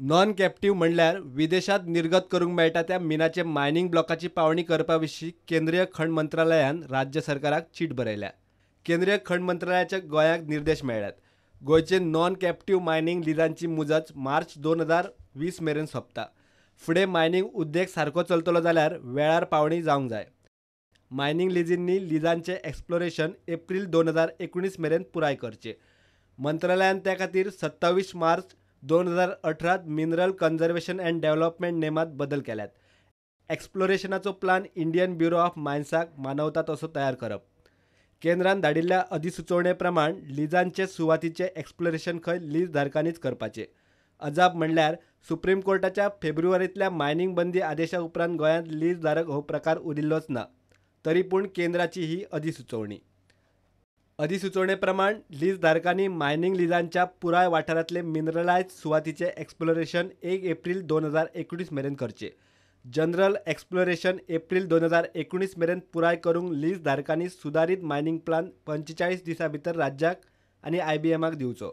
Non कॅप्टीव म्हणल्यार विदेशांत निर्गत करूंक मेळटा त्या मिनाचे मायनिंग ब्लॉकाची पावणी करपा विशीं केंद्रीय खण मंत्रालयान राज्य सरकाराक चीट बरयल्या. केंद्रीय खण मंत्रालयाच्या गोंयाक निर्देश मेळ्ळ्यात. गोंयचे नॉन कॅप्टीव मायनिंग लिजांची मुजत मार्च 2020 मेरेन सोंपता. फुडें मायनिंग उद्देग सारको चलतलो जाल्यार वेळार पावणी जावंक जाय. मायनिंग लिजींनी लिजांचें एक्सप्लोरेशन एप्रील 2019 मेरेन पुराय करचें. मंत्रालयान त्या खातीर 27 मार्च 2018 मिनरल कन्जर्वेशन अँड डेव्हलपमेंट नेमांत बदल केल्यात. एक्सप्लोरेशनाचो प्लान इंडियन ब्युरो ऑफ मायन्साक मानवता तसो तयार करप. केंद्रान धाडिल्ल्या अधिसुचोवणे प्रमाण लिजांचे सुवातीचें एक्सप्लोरेशन खंय लीज धारकांनीच करपाचें. अजाप म्हणल्यार सुप्रीम कोर्टाच्या फेब्रुवारींतल्या मायनिंग बंदी आदेशा उपरांत गोंयांत लीज धारक हो प्रकार उरिल्लोच ना. तरी पूण केंद्राची ही अधिसुचोवणी. अधिसुचोवणे प्रमाण लीज धारकांनी मायनिंग लिजांच्या पुराय वाठारांतले मिनरलायज सुवातीचें एक्सप्लोरेशन 1 एप्रील 2019 मेरेन करचें. जनरल एक्सप्लोरेशन एप्रील 2019 मेरेन पुराय करूंक लीज धारकांनी सुदारीत मायनिंग प्लान 45 दिसां भितर राज्याक आनी IBMाक दिवचो.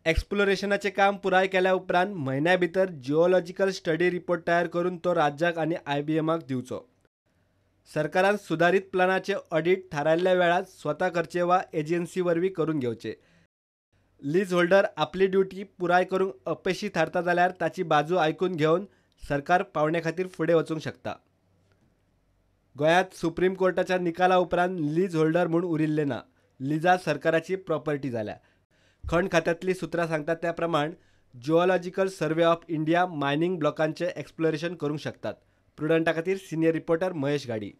एक्सप्लोरेशनाचें काम पुराय केल्या उपरांत म्हयन्या भितर जिओलॉजिकल स्टडी रिपोर्ट तयार करून तो राज्याक आनी IBMाक दिवचो. सरकारान सुदारीत प्लानाचें ऑडिट थारायल्ल्या वेळार स्वता करचें वा एजन्सी वरवीं करून घेवचें. लीज होल्डर आपली ड्युटी पुराय करूंक अपेशी थारता जाल्यार ताची बाजू आयकून घेवन सरकार पावणे खातीर फुडें वचूंक शकता. गोंयांत सुप्रीम कोर्टाच्या निकाला उपरांत लीज होल्डर म्हूण उरिल्लें ना. लिजां सरकाराची प्रॉपर्टी जाल्या. खण खात्यांतलीं सुत्रां सांगतात त्या प्रमाण geological survey of India mining ब्लॉकांचें एक्सप्लोरेशन करूंक शकतात. प्रुडंटा खातीर सिनियर रिपोर्टर महेश घाडी.